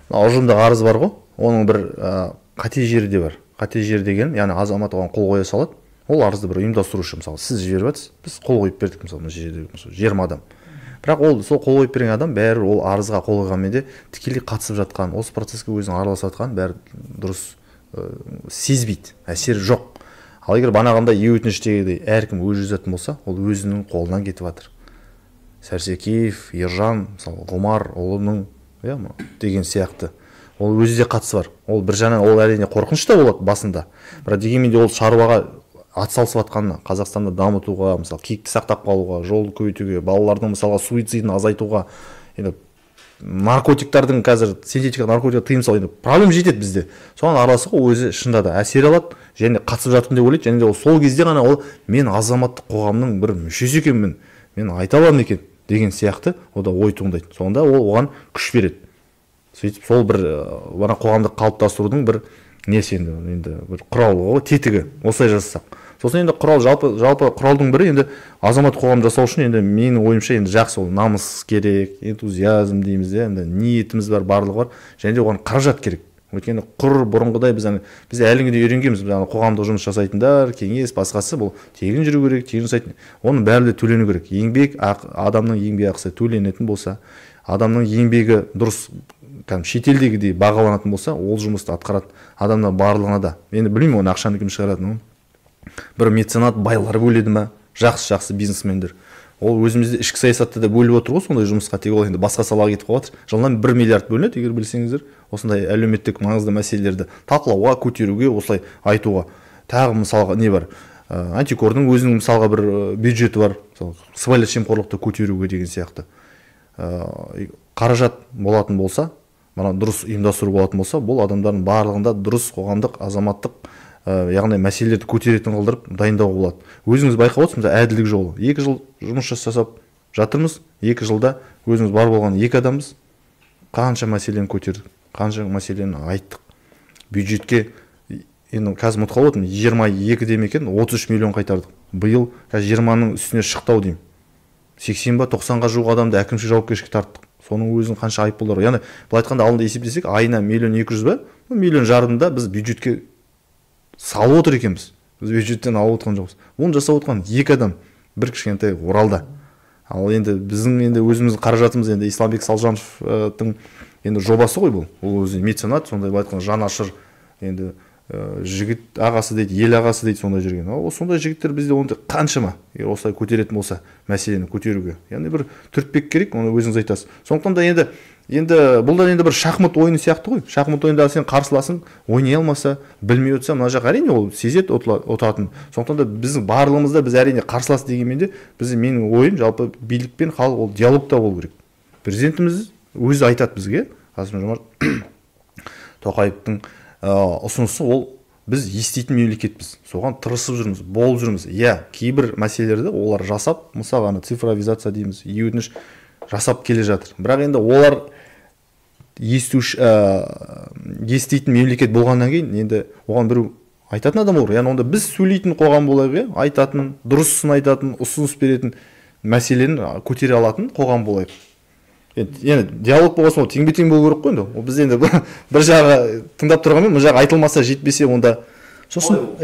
Ұжымдық арыз бар ғой, оның бір қате жері де бар. Қате жері деген, яғни азамат оған қол қоя салады. Ол арызды бір ұйымдастырушы, мысалы, сіз жіберіп жатсыз, біз қол қойып бердік, мысалы, мына жерде 20 адам. Бірақ ол сол қол қойып берген адам бәрі ол арызға қол қойғанмен де тікелей қатысып жатқан, осы процеске өзінің араласып жатқан бәрі дұрыс сезбейді, әсері жоқ. Ал егер банағандай өтініштегідей әркім өзі жазатын болса, ол өзінің қолынан кетіп жатыр. Сәрсекеев, Ержан, мысалы, Ғұмар ұлының, иә, деген сияқты. Ол өзі де қатысы бар. Ол бір жағынан ол әрине қорқыныш та болады басында. Бірақ дегенмен де ол шаруаға атсалысып жатқанына, Қазақстанды дамытуға, мысалы, киікті сақтап қалуға, жол көбейтуге, балалардың, мысалға, суицидін азайтуға, енді наркотиктардың қазір синтетикалық наркотикке тыйым салу, енді проблема жетеді бізде. Соған араласуға өзі шынында да әсер алады және қатысып жатырмын деп ойлайды, және де ол сол кезде ғана ол мен азаматтық қоғамның бір мүшесі екенмін, мен айта аламын екен деген сияқты ода ой туындайды. Сонда ол оған күш береді. Сөйтіп сол бір ана қоғамды қалыптастырудың бір несі енді бір құралы ғой, тетігі осылай жасасақ. Сосын енді құрал, жалпы құралдың бірі енді азамат қоғам жасау үшін енді менің ойымша енді жақсы ол намыс керек, энтузиазм дейміз де, енді ниетіміз бар, барлығы бар, және де оған қаражат керек. Өйткені құр бұрынғыдай біз әлі күнге үйренгенбіз, біз ана қоғамдық жұмыс жасайтындар, кеңес, басқасы бұл тегін жүру керек, тегін жасайтын, оның бәрі де төлену керек. Еңбек, адамның еңбек ақысы төленетін болса, адамның еңбегі дұрыс кәдімгі шетелдегідей бағаланатын болса, ол жұмысты атқарады адамдар барлығына да. Енді білмеймін оны ақшаны кім шығаратынын. Бір меценат байлар бөледі ма, жақсы-жақсы бизнесмендер. Ол өзімізде ішкі саясатты да бөліп отыр ғой сондай жұмысқа, тек ол енді басқа салаға кетіп қалып жатыр. Жылына 1 миллиард бөлінеді, егер білсеңіздер, осындай әлеуметтік маңызды мәселелерді талқылауға, көтеруге, осылай айтуға. Тағы мысалға не бар? Антикордың өзінің мысалға бір бюджеті бар, мысалы, сыбайлас жемқорлықты көтеруге деген сияқты. Қаражат болатын болса, мына дұрыс ұйымдастыру болатын болса, бұл адамдардың барлығында дұрыс қоғамдық, азаматтық, яғни мәселелерді көтеретін қылдырып дайындауға болады. Өзіңіз байқап отырсыз, мысалы, әділдік жолы. 2 жыл жұмыс жасап жатырмыз, 2 жылда өзіңіз бар болған 2 адамбыз. Қанша мәселені көтердік, қанша мәселені айттық. Бюджетке енді қазір ұмытып қалып отырмын, 22 деме екен, 33 миллион қайтардық. Биыл қазір 20-ның үстіне шықты ау деймін. 80 ба 90-ға жуық адамды әкімшілік жауапкершілікке тарттық. Соның өзін қанша айыппұлдар. Яғни былай айтқанда алдында есептесек, айына 1,2 миллион ба, миллион жарымда біз бюджетке салып отыр екенбіз. Біз бюджеттен алып отырған жоқпыз. Оны жасап отырған 2 адам, бір кішкентай Оралда. Ал енді біздің енді өзіміздің қаражатымыз енді Исламбек Салжановтың енді жобасы ғой бұл. Ол өзі меценат, сондай былай айтқанда жанашыр енді жігіт ағасы дейді, ел ағасы дейді, сондай жүрген. Ал сондай жігіттер бізде ондай қаншама, егер осылай көтеретін болса мәселені көтеруге. Яғни бір түртпек керек, оны өзіңіз айтасыз. Сондықтан да енді бұл да енді бір шахмат ойыны сияқты ғой. Шахмат ойында сен қарсыласың, ойнай алмаса, білмей отырса, мына жақ әрине ол сезеді ұтатын. Сондықтан да біздің барлығымызда біз әрине қарсылас дегенмен де, менің ойым жалпы билік пен халық ол диалогта болу керек. Президентіміз өзі айтады бізге, Қасым-Жомарт Тоқаевтың ұсынысы ол біз еститін мемлекетпіз, соған тырысып жүрміз, болып жүрміз. Иә, кейбір мәселелерді олар жасап, мысалы, ана цифровизация дейміз, өтініш жасап келе жатыр. Бірақ енді олар еститін мемлекет болғаннан кейін енді оған біреу айтатын адам olur. Яғни онда біз сөйлейтін қоғам болайық, иә, айтатын, дұрысын айтатын, ұсыныс беретін, мәселені көтере алатын қоғам болайық. Енді диалог болған соң ол теңбе-тең болу керек қой енді. Ол біз енді бір жағы тыңдап тұрғанмен, мына жағы айтылмаса, жетпесе онда сосын,